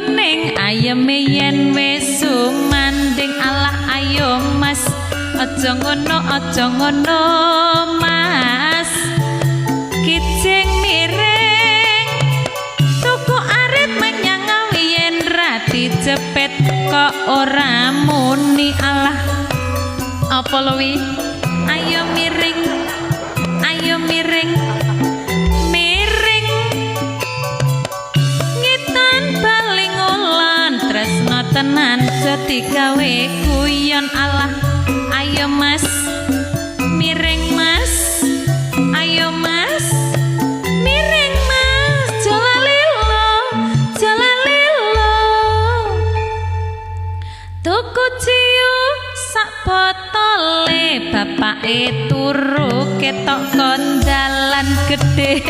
kuning ayeme yen wis sumanding. Alah ayo Mas, aja ngono, aja ngono Mas. Kijing miring tuku arit menyang Ngawi yen ra dicepet kok ora muni. Alah apa luwi? Ayo miring, ayo miring, miring ngitan bali ngulon, tresno tenan dadi gawe guyon. Alah ayo Mas, miring Mas, ayo Mas, miring Mas, jalalilo, jalalilo. Tuku ciu sak botole, bapake turu ketok kondalan gede.